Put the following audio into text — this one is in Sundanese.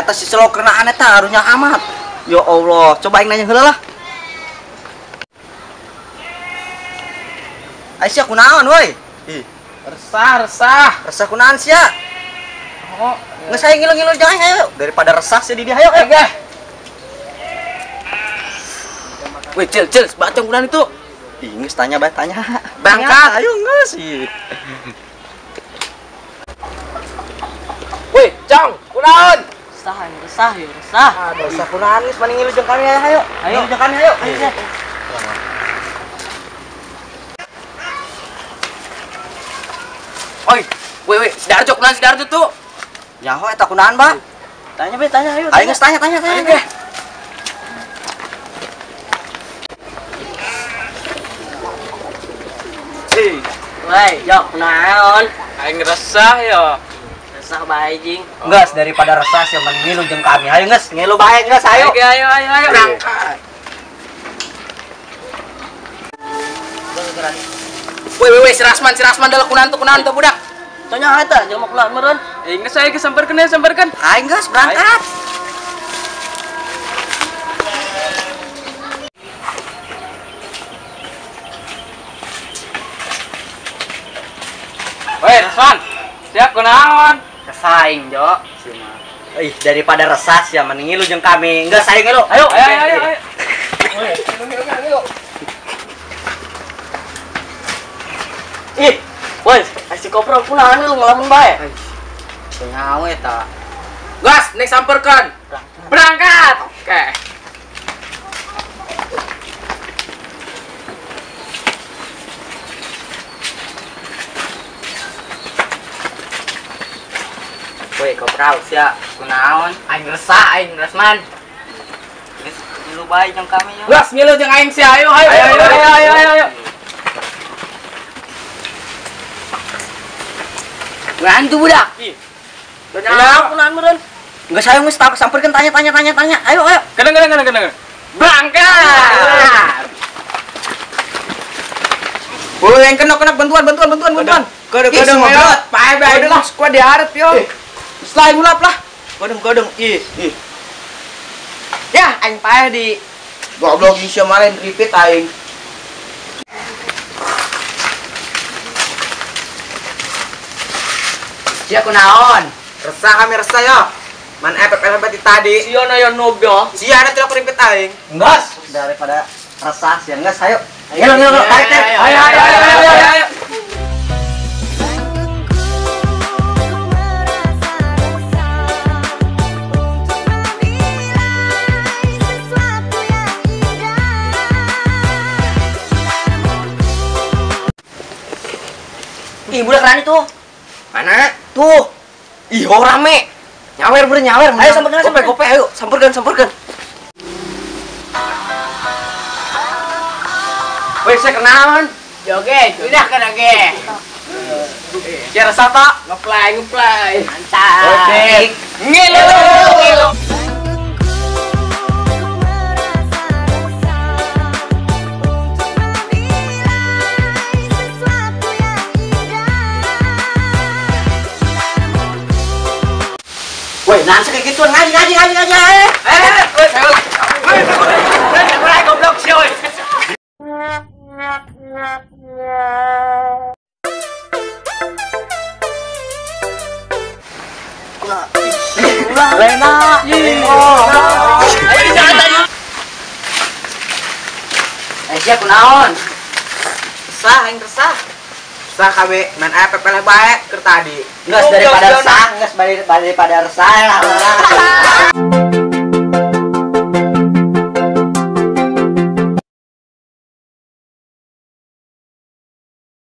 Eta si Selo kenaan eta harunya amat. Ya Allah, coba aing nanya heula lah. Aisyah kunaon woi? Ih, resah, resah. Resah kunaon sia? Oh, geus aing ngilu-ngilu jeung aing ayo. Daripada resah sia di dieu ayo. Ayo. Woi, cil, cil, bacong kunaon itu? Ih, geus tanya bae tanya. Berangkat. Ayo geus. Ih. Woi, Cong, kunaon? Resah, aing resah, ya resah. Aduh, resah kunaon geus mending ngilu jeung kami ayo. Ayo jeung kami ayo. Ayo. Oi, woi, woi, si Darjo kunaon si Darjo tuh? Nyaho eta kunaon, Pak? Tanya be, tanya ayo. Ayo geus tanya, tanya, tanya. Hei, woi, jok kunaon? Aing resah yo. Resah bae jing. Geus daripada resah sia mending ngilu jeung kami. Ayo geus, ngilu bae geus ayo. Ayo, ayo, ayo. Berangkat. Woi, woi, woi, si Rasman dalam kunaon tuh budak. Tanya eta, jelema kunaon meureun. Geus aya geus samperkeun ya, samperkeun. Aing geus berangkat. Woi, Rasman. Siap kunaon? Kesaing, Jo. Ih, daripada resah sia mending ngilu jeung kami. Geus aing ngilu. Ayo, ayo, ayo, ayo. Ih, woi, si kopro kunaon lu ngelamun bae. Nyaho eta. Gas, nek samperkeun. Berangkat. Oke. Woi, kopro sia kunaon? Aing resah, aing Rasman. Geus ngilu bae jeung kami yo. Gas ngilu jeung aing sia, ayo, ayo, ayo, ayo, ayo, ayo. Ngantu budak. Ih. Kenapa kunaon meureun? Geus ayo geus samperkeun tanya tanya tanya tanya. Ayo ayo. Kadang kadang kadang kadang. Berangkat. Woi, yang kena kena bantuan bantuan bantuan bantuan. Kodong kodong ayo. Pae bae lah squad diharap yo. Selain ulap lah. Kodong kodong. Ih, ih. Ya, aing pae di goblok sia maren repeat aing. Sia kunaon? Resah kami resah yo. Man FFL tadi. Sia na yo noob yo. Sia ada tidak ribet aing. Geus daripada resah sia geus ayo. Ngilu ngilu tarik tarik. Ayo ayo ayo ayo ayo. Ih, budak rani tuh. Mana? Tuh. Ih, oh rame. Nyawer bro, nyawer. Ayo samperkeun, sampai gope ayo. Samperkeun, samperkeun. Woi, saya kenalan. Joget, udah kan oke. Sia resah tak? Ngeplay, ngeplay. Mantap. Oke. Ngilu, ngilu. Woi, nanti kayak gituan ngaji ngaji ngaji ngaji. Woi, saya ulang. Woi, saya goblok sih, woi. Lena. Ayo jangan tanya. Sia kunaon? Resah, aing resah. Resah kami main FFL bae keur tadi. Geus daripada resah, geus daripada resah.